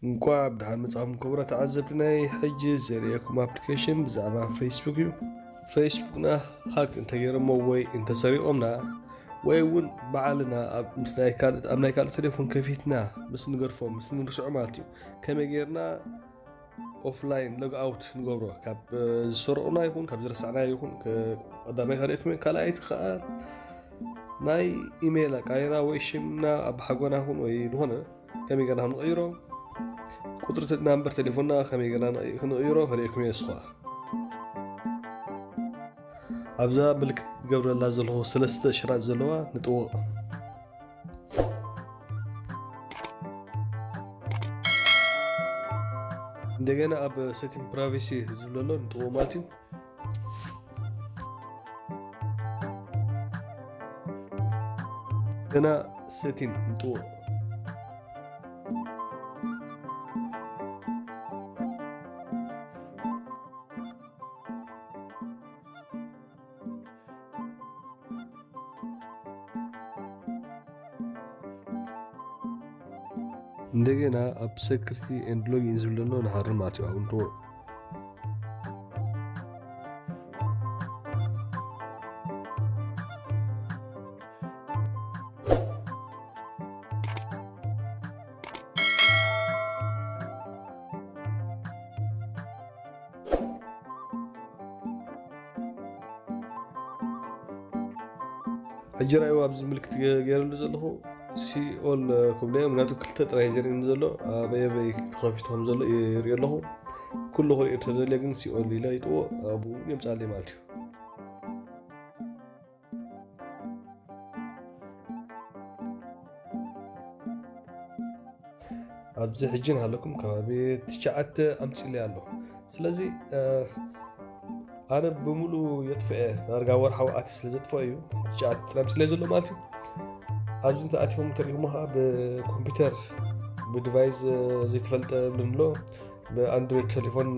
እንቋዕ ብደሓን መጻኹም ክቡራት ተዓዘብቲ። ናይ ሕጂ ዘርእየኩም ኣፕሊኬሽን ብዛዕባ ፌስቡክ እዩ። ፌስቡክና ሃክ እንተገይሮሞ ወይ እንተሰሪቖምና ወይ እውን ባዕልና ኣብ ምስ ናይ ካልእ ኣብ ናይ ካልእ ቴሌፎን ከፊትና ምስ ንገድፎ ምስ ንርስዖ ማለት እዩ። ከመይ ጌርና ኦፍላይን ሎግ ኣውት ንገብሮ ካብ ዝሰረቕና ይኹን ካብ ዝረሳዕና ይኹን ቀዳማይ ከርእየኩም እየ። ካልኣይቲ ከዓ ናይ ኢሜይል ኣቃይራ ወይ ሽምና ኣባሓጎና ይኹን ወይ ዝኾነ ከመይ ገና ክንቕይሮ ቁፅሪ ናምበር ቴሌፎንና ከመይ ገና ክንቕይሮ ከርእየኩም እየ። ንስኻ ኣብዛ ምልክት ትገብረላ ዘለኹ ሰለስተ ሽራጥ ዘለዋ ንጥዎ እንደገና ኣብ ሴቲንግ ፕራይቬሲ ዝብለሎ ንጥዎ ማለት እዩ። ገና ሴቲንግ ንጥዎ እንደገና ኣብ ሴኩሪቲ ኤንድ ሎጊን ዝብለሎ ንሃርም ማለት እዩ። ኣብኡ ንጥዎ ሕጂ ራእዩ ኣብዚ ምልክት ገይረሉ ዘለኹ ሲኦል ክብለዮ ምክንያቱ ክልተ ጥራይ ዘርእኒ ዘሎ ኣበየበይ ተኸፊቱ ከም ዘሎ ይርኢ ኣለኹ። ኩሉ ክሪኦ ተደልየ ግን ሲኦል ኢለ ይጥዎ ኣብኡ የምፃለይ ማለት እዩ። ኣብዚ ሕጂ ንሃለኩም ከባቢ ትሽዓተ ኣምፂለይ ኣሎ። ስለዚ ኣነ ብምሉ የጥፍአ ዳርጋ ወርሓዊ ኣቲ ስለ ዘጥፍኦ እዩ ትሽዓተ ኣምፅለይ ዘሎ ማለት እዩ። ኣብዚ እንተኣቲኹም እንተሪኹሞ ከዓ ብኮምፒውተር ብዲቫይስ ዘይተፈልጠ ብንሎ ብኣንድሮይድ ቴሌፎን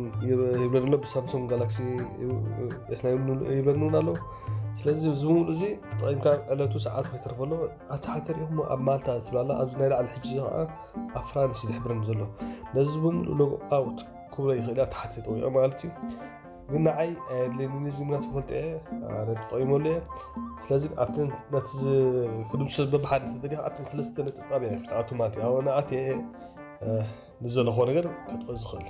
ይብለንሎ ብሳምሶንግ ጋላክሲ ይብለንውን ኣሎ። ስለዚ እዚ ብምሉ እዚ ተጠቂምካ ዕለቱ ሰዓቱ ከይተርፈሎ ኣብ ታሕቲ ሪኢኹሞ ኣብ ማልታ ዝብላላ ኣብዚ ናይ ላዕሊ ሕጂ እዚ ከዓ ኣብ ፍራንስ ዝሕብረኒ ዘሎ ነዚ ብምሉ ሎግ ኣውት ክብሎ ይኽእል ኣብ ታሕቲ ጠዊዖ ማለት እዩ። ግን ንዓይ ኣየድልየኒ እዚ ምክንያት ክፈልጦ እየ ኣነ ተጠቂመሉ እየ። ስለዚ ኣብቲ ነቲ ክድምሰ በብሓደ ተደሊኻ ኣብቲ ሰለስተ ነጥብ ጣብያ ክኣቱ ማለት እዩ ኣብ ነኣት እየ ንዘለኾ ነገር ከጥፍእ ዝኽእል።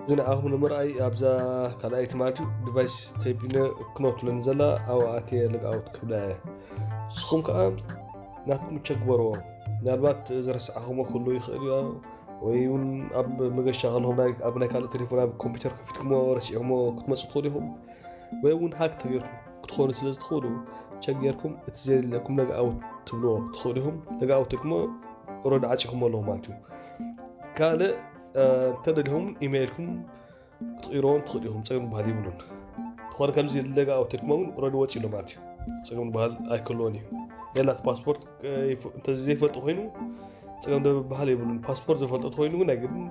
እዚ ንዓኹም ንምርኣይ ኣብዛ ካልኣይቲ ማለት እዩ ዲቫይስ ተይፒነ ክኖት ብለኒ ዘላ ኣብኣት እየ ሎግ ኣውት ክብላ እየ። ንስኹም ከዓ ናትኩም ቸግበርዎ ምናልባት ዝረስዓኹሞ ክህሉ ይኽእል እዩ ወይ እውን ኣብ መገሻ ከለኹም ኣብ ናይ ካልእ ቴሌፎን ኣብ ኮምፒውተር ከፊትኩሞ ረሲዕኩሞ ክትመፁ ትኽእሉ ኢኹም። ወይ እውን ሃክ ተገይርኩም ክትኾኑ ስለ ዝትኽእሉ ቸገርኩም እቲ ዘየድለኩም ሎግ ኣውት ትብልዎ ትኽእሉ ኢኹም። ሎግ ኣውት ኢልኩሞ ኦረዲ ዓፂኹሞ ኣለኹም ማለት እዩ። ካልእ እንተደሊኹም ኢሜይልኩም ክትቕይርዎ ትኽእሉ ኢኹም። ፀገም ዝበሃል የብሉን። እንተኾነ ከምዚ ሎግ ኣውት ኢልኩሞ እውን ኦረዲ ወፂኡ ኣሎ ማለት እዩ። ፀገም ዝበሃል ኣይክህልዎን እዩ። ሌላ እቲ ፓስፖርት ዘይፈልጡ ኮይኑ ፀገም ዝበሃል የብሉን። ፓስፖርት ዝፈልጦ ተኮይኑ ግን ኣይግድን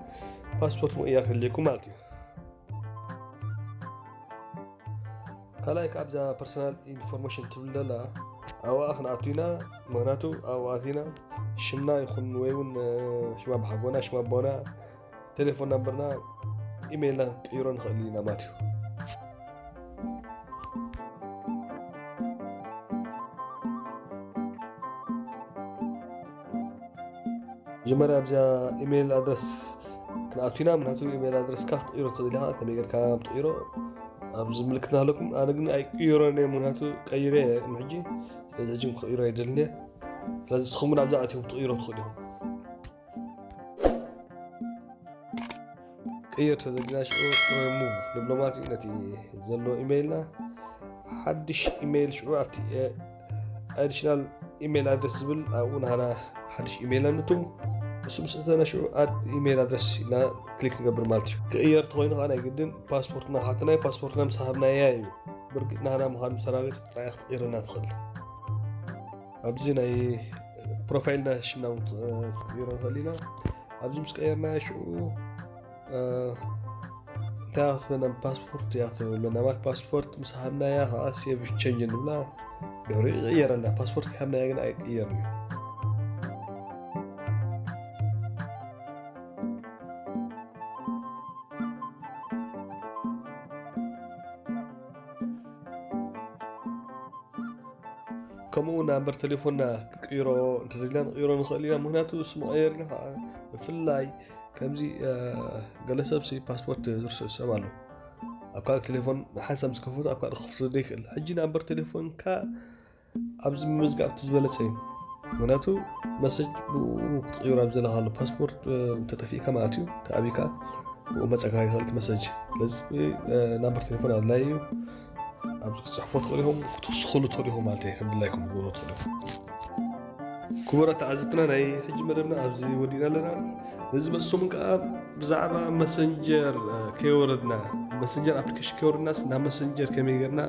ፓስፖርት ምቕያር ከድልየኩም ማለት እዩ። ካልኣይ ካብዛ ፐርሰናል ኢንፎርሜሽን ትብል ዘላ ኣብኣ ክንኣቱ ኢና። ምክንያቱ ኣብኡ ኣቲና ሽምና ይኹን ወይ እውን ሽማ ብሓጎና ሽማ ኣቦና ቴሌፎን ናምበርና ኢሜይልና ቅይሮ ንኽእል ኢና ማለት እዩ። መጀመርያ ኣብዚኣ ኢሜይል ኣድረስ ክንኣቱ ኢና። ምክንያቱ ኢሜይል ኣድረስካ ክትቅይሮ ተደሊኻ ከመይ ጌርካ ትቅይሮ ኣብዚ ምልክት ናለኩም። ኣነ ግን ኣይቅይሮን እየ ምክንያቱ ቀይረ እየ ቅድሚ ሕጂ። ስለዚ ሕጂ ክቅይሮ ኣይደልን እየ። ስለዚ ንስኹም እውን ኣብዛ ኣትዮም ክትቅይሮ ትኽእሉ ኢኹም። ቅይር ተደሊና ሽዑ ሪሙቭ ንብሎ ማለት እዩ። ነቲ ዘሎ ኢሜይልና ሓድሽ ኢሜይል ሽዑ ኣብቲ ኣዲሽናል ኢሜይል ኣድረስ ዝብል ኣብኡ ናህና ሓድሽ ኢሜይልና ንእቱ። እሱ ምስ እተና ሽዑ ኣድ ኢሜይል ኣድረስ ኢልና ክሊክ ንገብር ማለት እዩ። ክእየር ተኮይኑ ከዓ ናይ ግድን ፓስፖርትና ሓትናይ ፓስፖርትና ምስ ሃብናያ እዩ ብርግፅ ናህና ምዃኑ ምስ ኣረጋገፅ ጥራይ ክትቅይረና ትኽእል። ኣብዚ ናይ ፕሮፋይልና ሽምና እውን ክንቅይሮ ንኽእል ኢና። ኣብዚ ምስ ቀየርና ሽዑ እንታይ ክትበና ፓስፖርት እያ ክትበለና ማለት ፓስፖርት ምስ ሃብናያ ከዓ ሴቭ ቸንጅ ንብላ ድሕሪ ይቅየረና። ፓስፖርት ከሃብናያ ግን ኣይቅየርን እዩ። ከምኡ ናምበር ቴሌፎንና ክቅይሮ እንተደልና ንቅይሮ ንኽእል ኢና። ምክንያቱ ስሙ ቀየርና ከዓ ብፍላይ ከምዚ ገለ ሰብ ሲ ፓስፖርት ዝርስዕ ሰብ ኣሎ። ኣብ ካልእ ቴሌፎን ሓንሳብ ምስ ከፈቱ ኣብ ካልእ ክፍቱ ዘይክእል። ሕጂ ናምበር ቴሌፎንካ ኣብዚ ምምዝጋብ እቲ ዝበለጸ እዩ። ምክንያቱ መሰጅ ብኡ ክትቅይሮ ኣብ ዘለካ ኣሎ። ፓስፖርት እንተጠፊእካ ማለት እዩ ተኣብካ ብኡ መጸካ ይኽእል እቲ መሰጅ። ስለዚ ናምበር ቴሌፎን ኣድላይ እዩ። ኣብዚ ክትጽሕፎ ትኽእሉ ኢኹም ክትስኽሉ ትኽእሉ ኢኹም ማለት እዩ። ከም ድላይኩም ትገብሩ ትኽእሉ ኢኹም። ክቡራት ተዓዘብትና ናይ ሕጂ መደብና ኣብዚ ወዲእና ኣለና። ነዚ መሰሙን ከዓ ብዛዕባ መሰንጀር ከየወረድና መሰንጀር ኣፕሊኬሽን ከየወረድናስ ናብ መሰንጀር ከመይ ጌርና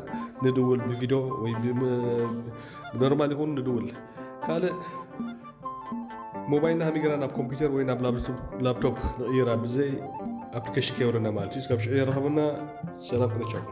ንድውል ብቪድዮ ወይ ብኖርማል ይኹን ንድውል ካልእ ሞባይልና ሃሚግና ናብ ኮምፒውተር ወይ ናብ ላፕቶፕ ንቕይራ ብዘይ ኣፕሊኬሽን ከየውረድና ማለት እዩ። እስካብ ሽዑ የራኸበና። ሰላም ቅነቻው።